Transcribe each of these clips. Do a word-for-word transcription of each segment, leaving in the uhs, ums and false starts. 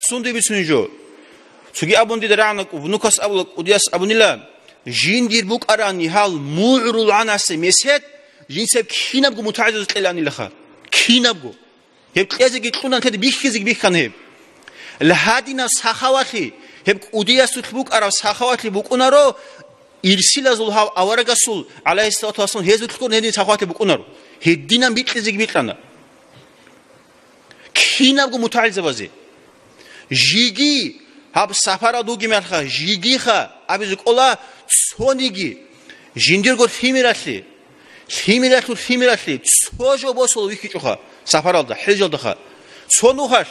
сунде бицунеб жо? Цоги абун дида рагӀана, внукас абула, кӀудияс абунила, жиндир букӀарани гьал мугӀрул гӀанасе месед, жинцеб кинабго мутагӀилзазе кьеланилаха. Кинабго. Гьеб кьезеги кьуна, нилъеда бихьизеги бихьана гьеб. Гьадинаб сахавалъи, гьеб кӀудиясулъ букӀараб сахавалъи букӀунаро, ирсилазул гьав аварагасул, гӀалайгьиссалату вассалам, гьезулъ гурони гьедин сахавалъи букӀунаро. Гьединан бикьизеги бикьана. Кинабго мутагӀилзабазе. Жиги, гьаб сапаралда вугеб мехалъха, жигиха абизе кӀола цониги, жиндирго лъимералъе, лъимералъул лъимералъе цо жо босула вихьичӀоха сапаралда, хӀежалдаха. Цо нухалъ.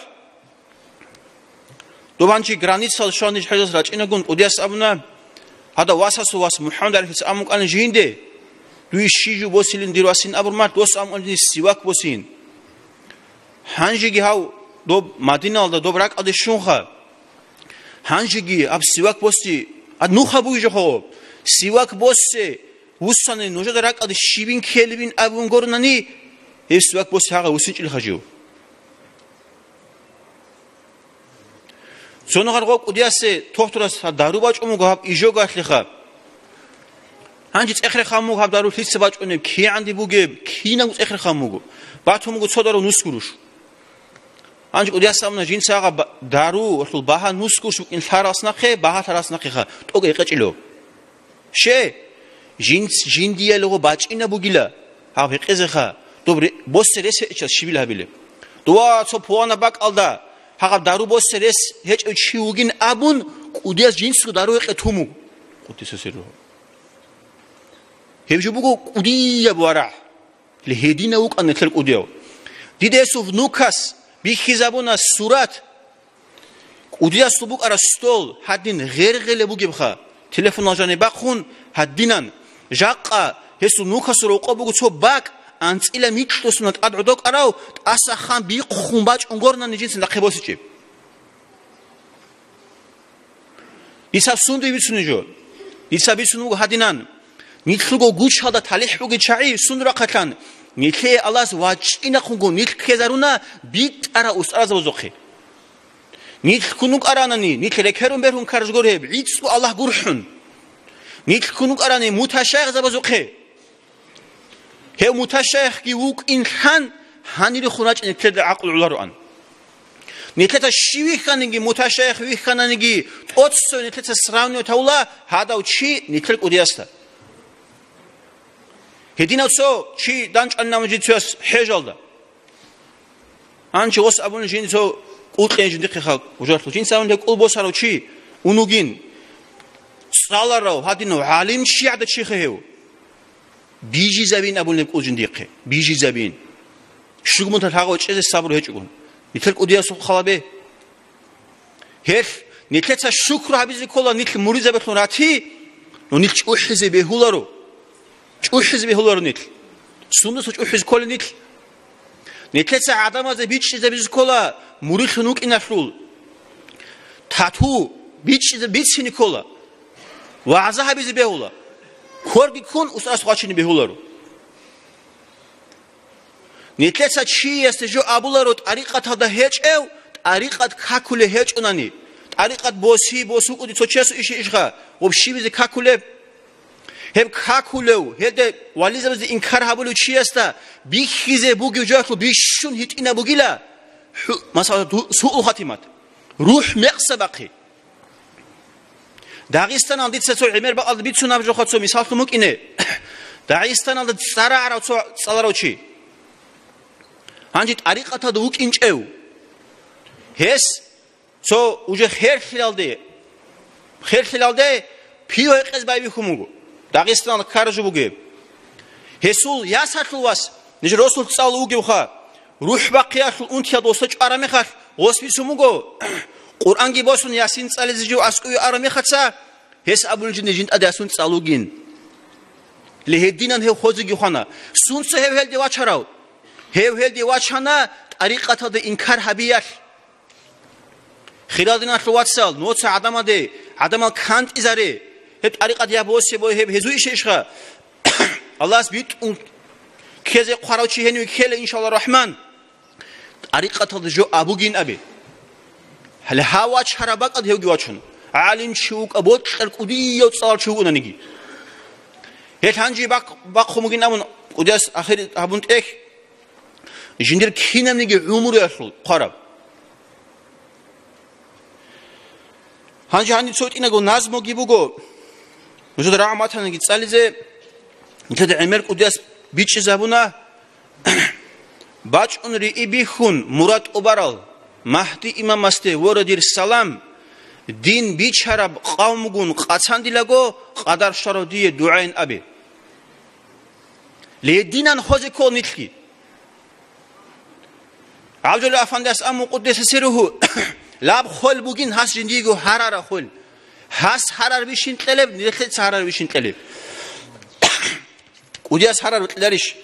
Доб гьанже границал щваниж хӀежалъ рачӀинагун, кӀудияс абуна, гьадав васасул вас МухӀаммад гӀарифица абун кӀана жинде, дуе щиб жо босилин дир васин абурмал, дос абун кӀана жинде сивак босин. Гьанжеги гьав доб Мадиналда доб ракӀалде щунха. Гьанжеги гьаб сивак босе, а, нуха бугеб жо хъо, сивак босе, вуссани нужеда ракӀалде щибин ккелебин абун горнани, гьеб сивак босе гьагъа вуссинчӀилха жив. Цо нухалъ гъо кӀудиясе тохтурас гьаб дару бачӀун буго гьаб ижогалъеха. Гьанже цӀехрехъан буго гьаб дару лъица бачӀунеб, кигӀанде бугеб, кинабго цӀехрехъан буго. Батун буго цо дару нусгуруш. Гьанже кӀудияс абуна, жинца гьаб ба-, дарулъул багьа нусгурш букӀин лъаралъ нахъе, багьа лъаралъ нахъеха, тӀокӀ гьекъечӀило. Ще, жинц-, жиндиялъго бачӀина бугила гьаб гьекъезеха, доб ре-, босе рес гьечӀеб щибил гьабилеб. Дова цо пуланаб бакӀалда гьагъаб дару босе рес гьечӀев чи вугин абун, кӀудияс жинцго дару гьекъе тун буго. Къуддиса сирругьу. Гьеб жо буго кӀудияб варагӀ. Гьединав вукӀана нилъер кӀудияв. Дида гьесул внукас бихьизабуна сурат. КӀудиясул букӀараб стол гьадин гъергъелеб бугебха, телефонал жаниб бахъун гьадинан. Жакъа гьесул внукасул рокъоб буго цо бакӀ, анцӀила микьго сунат тӀад гӀодокӀарав, тӀаса хъан бихъун бачӀун горнани жинца нахъе босичӀеб. Дица сунде бицунеб жо? Дица бицун буго гьадинан. Нилъго гучалда талихӀ бугел чагӀи сунда рахъалъан, нилъее Аллагьас вачӀинахъунго нилъ ккезаруна битӀараб устӀаразабазухъе. Нилъ ккун вукӀаранани, нилъ рекерун бергьун карж гуро гьеб, гӀицӀго Аллагь гурхӀун. Нилъ ккун вукӀарани муташайихзабазухъе. Гьев муташайихги вукӀин лъан, гьанирехун рачӀин нилъеда гӀакълу гӀолароан. Нилъеца щив вихьаниги, муташайих вихьананиги, тӀоцеве нилъеца сравнивать гьавула гьадав чи нилъер кӀудиясда. Гьединав цо чи данчӀванин абун жинцояс хӀежалда. Гьанже гъос абуни жинцо кӀул кьейин жиндихъеха гужарлъу. Жинца абуни гьеб кӀул босарав чи ун вугин. ЦӀаларав, гьадинав, гӀалим чияда чихе гьев. Бижизабин абулеб кӀул жиндихъе. Бижизабин. Щугмутал гьагъав чӀезе сабур гьечӀогун. Нилъер кӀудиясул халабе. Гьелъ нилъеца шукру гьабизе ккола нилъ муридзабилъун рати, но нилъ чӀухӀизе бегьуларо. ЧӀухӀизе бегьуларо нилъ. Сундаса чӀухӀизе кколел нилъ? Нилъеца гӀадамазе бичӀчӀизабизе ккола мурилъун вукӀиналъул. Тату бичӀчӀизе бицине ккола. ВагӀза гьабизе бегьула. Корги ккун, устарас гъвачине бегьуларо. Нилъеца чиясде жо абуларо тӀарикъаталда гьечӀев, тӀарикъат какулев гьечӀунани. ТӀарикъат боси, босукӀуди цо чиясул иши ишха, гъуб щибизе какулеб? Гьеб какулев, гьелде вализабазде инкар гьабулев чиясда бихьизе бугев жоялъул бищун гьитӀинаб бугила, хӀу-, масала, ду-, суул хатимат, рухӀ мекъса бахъи. Дагъистаналда дица цо гӀемер бакӀалда бицунаб жоха цо мисаллъун букӀине. Дагъистаналда цӀарагӀарав цо цӀаларав чи. Гьанже тӀарикъаталда вукӀинчӀев. Гьес цо уже херлъилалде, херлъилалде пиво гьекъез байбихьун буго. Дагъистаналда ккараб жо бугеб. Гьесул ясалъул вас, ниж росулъ цӀалулев вугевха, рухӀ бахъиялъул унтиялда гъосда чӀвараб мехалъ, гъос бицун буго, Къуръанги босун, Ясин цӀализе жив аскӀове араб мехаца, гьес абулин жинда жин тӀаде асун цӀалугин. Ле гьединан гьев хозеги хвана. Сунца гьев гьелде вачарав? Гьев гьелде вачана тӀарикъаталда инкар гьабиялъ. Хирал диналъул вацал, нуца гӀадамалде, гӀадамал кантӀизаре. Гьеб тӀарикъат я босе бой, гьеб гьезу ишешха? Аллагьас битӀун ккезе хъварав чи гьенив ккела, иншалла рахман. ТӀарикъаталда жо абугин абе. Гьале гьав вачараб бакӀалде гьевги вачун. ГӀалимчи вукӀа, бокьар кӀудияв цӀаларчи вугонаниги. Гьел гьанже бахъ-, бахъун бугин абун, кӀудияс ахир гьабун тӀехь, жиндир кинабниги гӀумруялъул хъвараб. Гьанже гьаниб цо тӀинего назмуги буго, нужеда рагӀматанаги цӀализе, нилъеда гӀемер кӀудияс бичӀчӀизабуна, бачӀун риъи бихьун мурад тӀубарал Магьди имамасде: «Воре, дир салам, дин бичараб къавмгун къацандилаго, къадар щварав дие дугӀайин абе». Лединан хозе ккол нилъги. ГӀабдулла афандияс амму къуддиса сирругьу, лаб хвел бугин гьас жиндиего гьарара хвел. Гьас гьарар бищин кьелеб, нилъеца гьарар бищин кьелеб. КӀудияс гьарар кьеларищ?